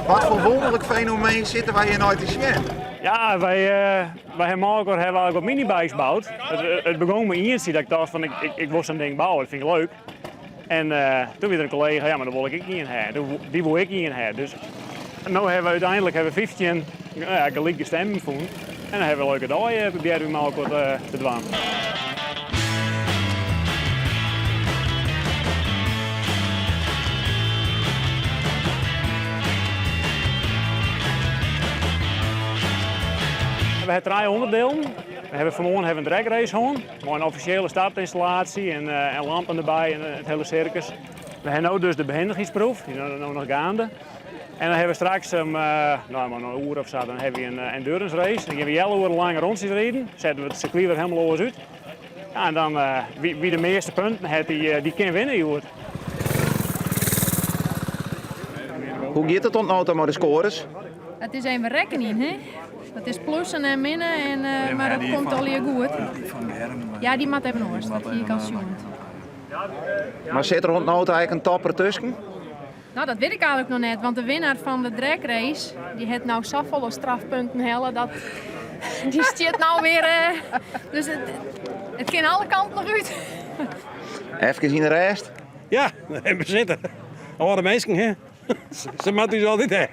Wat foar wûnderlik fenomeen sitte wy hjir nei te sjen? Ja, wy, wy ha mei elkoar hawwe eigentlik wat minibikes boud. It, it begûn mei ientsje dat ik tocht fan ik, ik, ik wol sa'n ding bouwe, dat fyn ik leuk. En toen wie der in kollega, ja, mar dan wol ik ek ien ha. Dy woe ek ien ha. Dus no hawwe we úteinlik hawwe we 15 ja, gelykgestimden fûn. En dan hawwe we in leuke dei probearre we mei elkoar te dwaan. We ha trije ûnderdielen. We hawwe fanmoarn hawwe in dragrace hân mei in offisjele startynstallaasje en, en lampen derby en it hiele sirkus. We ha no dus de behindichheidsproef, dy is no noch geande. En dan hawwe we straks om no, mar in oere of sa, dan hawwe we in endurance race. Dan gean we healoere lang rûntsjes riden, sette we it sirkwy wer hielendal oars út. Ja, en dan wie, wie de measte punten hat, dy, dy kin winne hjoed. Hoe giet it oant no ta mei de skoares? It is even rekkenjen, hè? It is plussen en minnen, en, mar it komt allegear goed. Ja, dy moat even oars, dat hie ik al sjoen. Mar sit der oant no ta ek in topper tusken? No, dat wit ik eigentlik noch net, want de winnaar fan de dragrace dy hat no safolle strafpunten helle dat dy stiet no wer. Uh, dus it, it kin alle kanten noch út. Efkes yn de rêst? Ja, even sitte. Âlde minsken, hè? Se moatte ús altyd hè.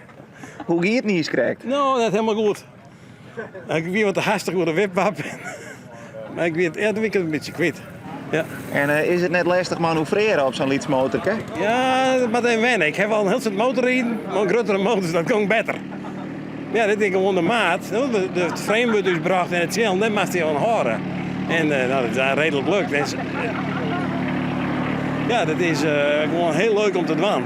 Hoe giet it niis krekt? No, net helemaal goed. Ik wie wat te hastich oer de wipwap. Mar ik wie it, ja, toen wie ik it in bytsje kwyt. Ja. En uh, is it net lestich manoeuvreren op sa'n lyts motorke? Ja, dat moat even wenne. Ik ha al in hiel soad motorriden, mar gruttere motors, dat gong better. Ja, dit is gewoan de maat. De, de frame wurdt ús brocht en it tsjillen, dêr moatst dy oan hâlde. En uh, nou, dat is redelijk lukt. En, ja, dat is uh, gewoan hiel leuk om te dwaan.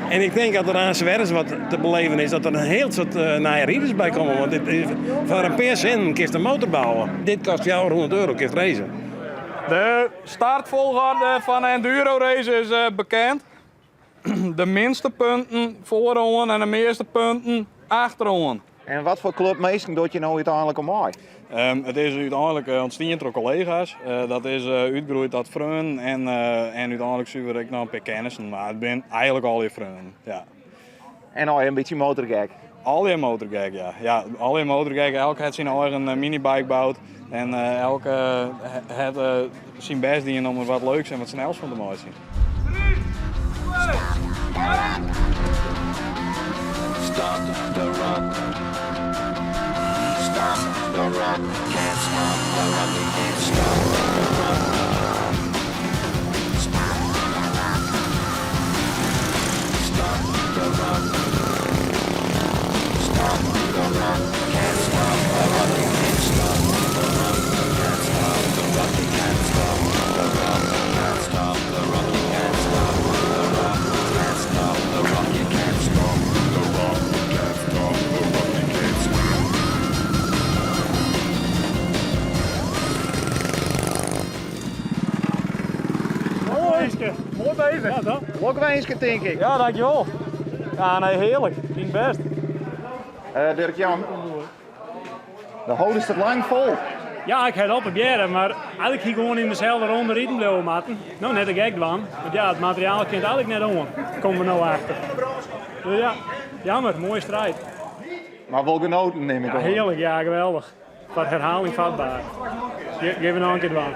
En ik tink dat der aanst wer ris wat te beleven is, dat der in hiel soad uh, nije riders by komme. Want dit is, foar in pear sinten kinst in motor bouwe. Dit kost 400 euro, kinst race. De startfolgorde fan de enduro race is uh, bekend. De minste punten foaroan en de measte punten achteroan. En wat foar klup minsken docht je no úteinlik oan mei? Um, it is úteinlik eh, ûntstien troch kollega's. Uh, dat is uh, útgroeid tot freonen en, uh, en úteinlik suver ek noch in pear kennissen. Mar it binne eigentlik allegear freonen. Ja. En al in bytsje motorgek? Allegear motorgek, ja. Ja, allegear motorgek. Elk hat syn eigen minibike boud. En elk hat syn bêst dien om der wat leuks en wat snels fan te meitsjen. 3, 2, 1. Stop the rock. Stop the rock. Can't stop the rock. You can't stop the rock. Stop the rock. Stop the rock. Stop the rock. Can't stop the rock. You can't stop the rock. Can't stop the rock. You can't stop the rock. Can't stop the rock. You can't stop the rock. Can't stop the rock. You can't stop the rock. Can't stop the rock. You can't stop. Moai, moai bezig. Ja, toch? Lokwinske, tink ik. Ja, dankjewel. Ja, nee, hearlik. Ging bêst. Uh, Dirk-Jan, de hâldst it lang fol. Ja, ik ha it al probearre, mar eigentlik hie gewoan yn deselde ronde riden bliuwe moatten. No, net te gek dwaan, want ja, it materiaal kin it eigentlik net oan. Komme we no achter. Dus ja, jammer, moaie striid. Mar wol genoten, nim ik Ja, oan. hearlik, ja, geweldich. Foar herhaling fatbaar. Gean we noch in kear dwaan.